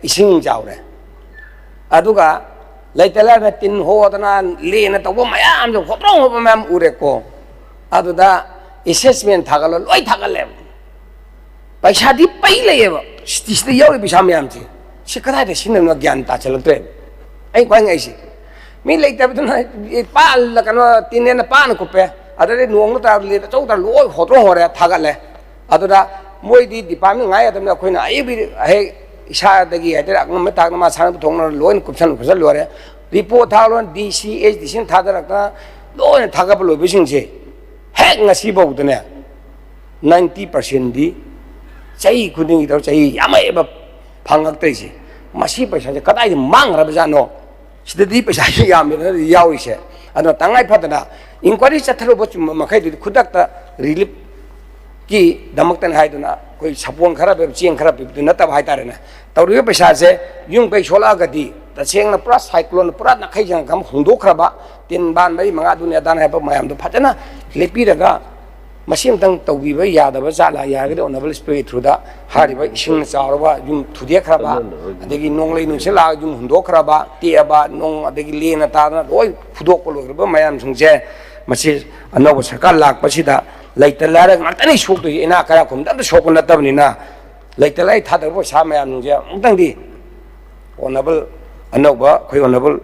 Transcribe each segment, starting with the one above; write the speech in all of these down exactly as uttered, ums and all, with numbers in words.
ꯏꯁꯤꯡ ꯆꯥꯎꯔꯦ꯫ ꯑꯗꯨꯒ ꯂꯩꯇ ꯂꯥꯏꯔꯅ ꯇꯤꯟ ꯍꯣꯗꯅ ꯂꯦꯟꯅ ꯇꯧꯕ ꯃꯌꯥꯝꯗꯣ ꯍꯣꯇ꯭ꯔꯣꯡ ꯍꯣꯕ ꯃꯌꯥꯝ ꯎꯔꯦꯀꯣ꯫ ꯑꯗꯨꯗ ꯑꯦꯁꯦꯁꯃꯦꯟ ꯊꯥꯒꯠꯂꯣ, ꯂꯣꯏ ꯊꯥꯒꯠꯂꯦꯕ꯫ ꯄꯩꯁꯥꯗꯤ ꯄꯩ ꯂꯩꯌꯦꯕ꯫ ꯁꯤꯇꯤꯁꯤꯗ ꯌꯥꯎꯔꯤ ꯄꯩꯁꯥ ꯃꯌꯥꯝꯁꯦ ꯁꯤ ꯀꯗꯥꯏꯗ ꯁꯤꯖꯤꯟꯅꯕꯅꯣ ꯒ꯭ꯌꯥꯟ ꯇꯥꯁꯤꯜꯂꯛꯇ꯭ꯔꯦꯕ꯫ ꯑꯩ ꯈ꯭ꯋꯥꯏ ꯉꯛꯏꯁꯦ ꯃꯤ ꯂꯩꯇꯕꯗꯨꯅ ꯄꯥꯜꯂ ꯀꯩꯅꯣ ꯇꯤꯟꯅꯦꯅ ꯄꯥꯅ ꯀꯨꯞꯄꯦ꯫ ꯑꯗꯨꯗꯩ ꯅꯣꯡꯃ ꯇꯥꯔ ꯂꯦꯟ ꯑꯆꯧ ꯇꯥꯔ ꯂꯣꯏ ꯍꯣꯇ꯭ꯔꯣꯡ ꯍꯣꯔꯦ ꯊꯥꯒꯠꯂꯦ꯫ ꯑꯗꯨꯗ ꯃꯣꯏꯗꯤ ꯗꯤꯄꯥꯔꯠꯃꯦꯟ ꯉꯥꯏ ꯌꯥꯗꯕꯅꯤꯅ ꯑꯩꯈꯣꯏꯅ ꯑꯌꯨꯛ ꯍꯦꯛ ꯏꯁꯥꯗꯒꯤ ꯍꯥꯏꯇꯥꯔꯦ ꯑꯉꯝꯕ ꯊꯥꯛꯇ ꯃꯥ ꯁꯥꯟꯅ ꯄꯨꯊꯣꯛꯅ ꯂꯣꯏꯅ ꯀꯨꯞꯁꯟ ꯈꯣꯠꯆꯜ ꯂꯣꯏꯔꯦ꯫ ꯔꯤꯄꯣꯔꯠ ꯊꯥꯔꯣ ꯗꯤ ꯁꯤ ꯑꯦꯁ ꯗꯤ ꯁꯤꯅ ꯊꯥꯗꯔꯛꯇꯅ ꯂꯣꯏꯅ ꯊꯥꯒꯠꯄ ꯂꯣꯏꯕꯁꯤꯡꯁꯦ ꯍꯦꯛ ꯉꯁꯤꯐꯥꯎꯗꯅꯦ ꯅꯥꯏꯟꯇꯤ ꯄꯥꯔꯁꯦꯟꯗꯤ ꯆꯍꯤ ꯈꯨꯗꯤꯡꯒꯤ ꯇꯧꯔ ꯆꯍꯤ ꯌꯥꯝꯃꯛꯑꯦꯕ ꯐꯪꯉꯛꯇ꯭ꯔꯤꯁꯦ꯫ ꯃꯁꯤ ꯄꯩꯁꯥꯁꯦ ꯀꯗꯥꯏꯗ ꯃꯥꯡꯈ꯭ꯔꯕꯖꯥꯠꯅꯣ? ꯁꯤꯗꯗꯤ ꯄꯩꯁꯥꯁꯤ ꯌꯥꯝꯃꯤꯗꯅ ꯌꯥꯎꯔꯤꯁꯦ꯫ ꯑꯗꯨꯅ ꯇꯉꯥꯏ ꯐꯗꯅ ꯏꯟꯀ꯭ꯋꯥꯏꯔꯤ ꯆꯠꯊꯔꯨꯕ ꯆꯨꯝꯕ ꯃꯈꯩꯗꯨꯗꯤ ꯈꯨꯗꯛꯇ ꯔꯤꯂꯤꯞꯀꯤꯗꯃꯛꯇꯅꯦ ꯍꯥꯏꯗꯨꯅ ꯑꯩꯈꯣꯏ ꯁꯥꯄꯣꯟ ꯈꯔ ꯄꯤꯕ, ꯆꯦꯡ ꯈꯔ ꯄꯤꯕꯗꯨ ꯅꯠꯇꯕ ꯍꯥꯏꯇꯥꯔꯦꯅꯦ꯫ ꯇꯧꯔꯤꯕ ꯄꯩꯁꯥꯁꯦ ꯌꯨꯝ ꯀꯩ ꯁꯣꯛꯂꯛꯑꯒꯗꯤ ꯇꯁꯦꯡꯅ ꯄꯨꯔꯥ ꯁꯥꯏꯀ꯭ꯂꯣꯟ ꯄꯨꯔꯥ ꯅꯥꯈꯩ ꯖꯪꯒꯝ ꯍꯨꯝꯗꯣꯛꯈ꯭ꯔꯕ, ꯇꯤꯟ ꯕꯥꯟ ꯃꯔꯤ ꯃꯉꯥ ꯑꯗꯨꯅꯤ ꯑꯗꯥꯅꯤ ꯍꯥꯏꯕ ꯃꯌꯥꯝꯗꯣ ꯐꯖꯅ ꯂꯦꯞꯄꯤꯔꯒ ꯃꯁꯤ ꯑꯃꯇꯪ ꯇꯧꯕꯤꯕ ꯌꯥꯗꯕ ꯖꯥꯠꯂꯥ? ꯌꯥꯔꯒꯗꯤ ꯑꯣꯅꯔꯦꯕꯜ ꯁ꯭ꯄꯤꯀꯔꯒꯤ ꯊ꯭ꯔꯨꯗ ꯍꯥꯏꯔꯤꯕ ꯏꯁꯤꯡꯅ ꯆꯥꯎꯔꯕ ꯌꯨꯝ ꯊꯨꯗꯦꯛꯈ꯭ꯔꯕ, ꯑꯗꯒꯤ ꯅꯣꯡꯂꯩ ꯅꯨꯡꯁꯤꯠ ꯂꯥꯛꯑꯒ ꯌꯨꯝ ꯍꯨꯟꯗꯣꯛꯈ꯭ꯔꯕ, ꯇꯦꯛꯑꯕ, ꯅꯣꯡ ꯑꯗꯒꯤ ꯂꯦꯟꯅ ꯇꯥꯗꯅ ꯂꯣꯏ ꯐꯨꯗꯣꯛꯄ ꯂꯣꯏꯈ꯭ꯔꯕ ꯃꯌꯥꯝꯁꯤꯡꯁꯦ, ꯃꯁꯤ ꯑꯅꯧꯕ ꯁꯔꯀꯥꯔ ꯂꯥꯛꯄꯁꯤꯗ ꯂꯩꯇ ꯂꯥꯏꯔ ꯉꯥꯛꯇꯅꯤ ꯁꯣꯛꯇꯣꯏꯁꯦ꯫ ꯏꯅꯥꯛ ꯀꯩꯔꯥꯛ ꯈꯨꯟꯕꯗ ꯑꯝꯇ ꯁꯣꯛꯄ ꯅꯠꯇꯕꯅꯤꯅ ꯂꯩꯇ ꯂꯥꯏꯔ ꯊꯥꯗꯔꯛꯄ ꯄꯩꯁꯥ ꯃꯌꯥꯝꯁꯤꯡꯁꯦ ꯑꯃꯨꯛꯇꯪꯗꯤ ꯑꯣꯅꯔꯦꯕꯜ ꯑꯅꯧꯕ ꯑꯩꯈꯣꯏ ꯑꯣꯅꯔꯦꯕꯜ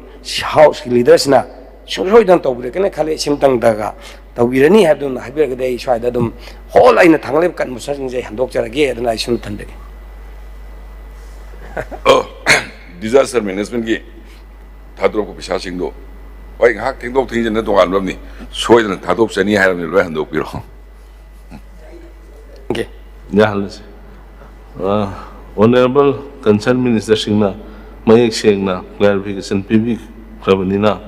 ꯍꯥꯎꯁꯀꯤ ꯂꯤꯗꯔꯁꯤꯅ ꯁꯨꯡꯁꯣꯏꯗꯅ ꯇꯧꯕꯤꯔꯛꯀꯅꯤ ꯈꯜꯂꯤ꯫ ꯁꯤꯝꯇꯪꯗꯒ ꯇꯧꯕꯤꯔꯅꯤ ꯍꯥꯏꯕꯗꯨꯃ ꯍꯥꯏꯕꯤꯔꯒꯗꯤ ꯑꯩ ꯁ꯭ꯋꯥꯏꯗ ꯑꯗꯨꯝ ꯍꯣꯜ ꯑꯩꯅ ꯊꯥꯡꯒꯠꯂꯤꯕ ꯀꯟꯕꯨꯁꯟꯁꯤꯡꯁꯦ ꯑꯩ ꯍꯟꯗꯣꯛꯆꯔꯒꯦ꯫ ꯑꯗꯨꯅ ꯑꯩ ꯁꯨꯝ ꯊꯝꯖꯒꯦ꯫ ꯗꯤꯖꯥꯁꯇꯔ ꯃꯦꯅꯦꯖꯃꯦꯟꯒꯤ ꯊꯥꯗꯣꯔꯛꯄ ꯄꯩꯁꯥꯁꯤꯡꯗꯣ ꯍꯣꯏ ꯉꯥꯏꯍꯥꯛ ꯊꯦꯡꯗꯣꯛ ꯊꯦꯡꯖꯤꯟꯅ ꯇꯣꯉꯥꯟꯕ ꯑꯃꯅꯤ, ꯁꯣꯏꯗꯅ ꯊꯥꯗꯣꯛꯆꯅꯤ ꯍꯥꯏꯔꯕꯅꯤ, ꯂꯣꯏ ꯍꯟꯗꯣꯛꯄꯤꯔꯣ꯫ ꯌꯥꯍꯜꯂꯁꯤ꯫ ꯑꯣꯅꯔꯦꯕꯜ ꯀꯟꯁꯔꯟ ꯃꯤꯅꯤꯁꯇꯔꯁꯤꯡꯅ ꯃꯌꯦꯛ ꯁꯦꯡꯅ ꯀ꯭ꯂꯦꯔꯤꯐꯤꯀꯦꯁꯟ ꯄꯤꯕꯤꯈ꯭ꯔꯕꯅꯤꯅ